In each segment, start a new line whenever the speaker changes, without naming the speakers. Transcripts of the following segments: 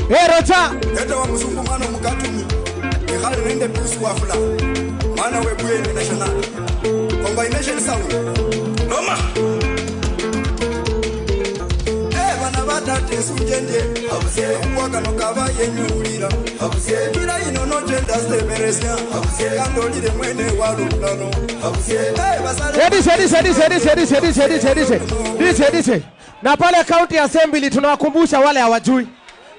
Hey, Rocha.
Eta wa mzungu mwana mukatumi. Ikhali nende pusu wafula. Mwana webuye national. Combination sound. Roma. Eh bana batate sujende. Kuwaka no kava yenyulira. Kila ino no jenda steberesia. Kandolire mwene walulano. Eh basale.
Edise. Na pale County Assembly tunawakumbusha wale hawajui.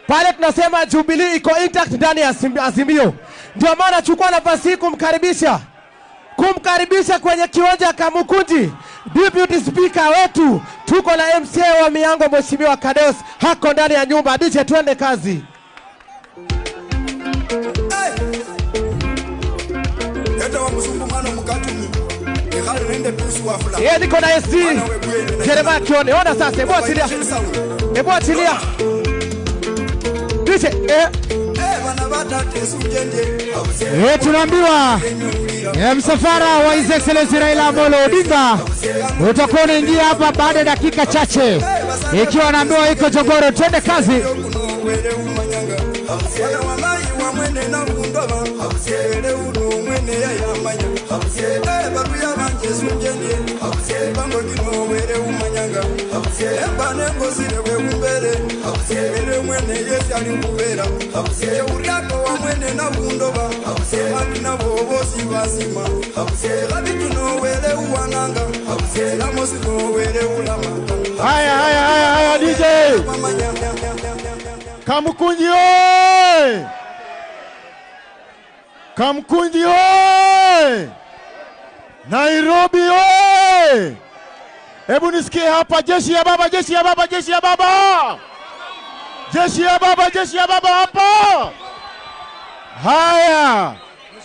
Pale tunasema Jubilee iko intact ndani ya Azimio. Ndio maana chukua nafasi kumkaribisha kwenye kiwanja Kamukunji Deputy Speaker wetu. Tuko na MCA wa Miango Mheshimiwa Kados hako ndani ya nyumba. DJ, twende kazi. Yeye niko na SD Jeremiah Kione. Ona sasa, hebu achilia. Hebu achilia. DJ,
Tunaambiwa msafara wa His Excellency Raila Amolo Odinga utakuwa unaingia hapa baada ya dakika chache, ikiwa naambiwa iko Jogoro. Twende kazi.
Haya, haya, haya, haya, DJ Kamukunji oye! Kamukunji oye! Nairobi oye! Hebu nisikie hapa, jeshi ya baba, jeshi ya baba, jeshi ya baba! Jeshi ya baba, jeshi ya baba hapa! Haya,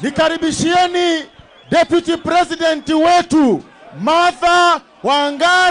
nikaribishieni Deputy President wetu Martha Wangare.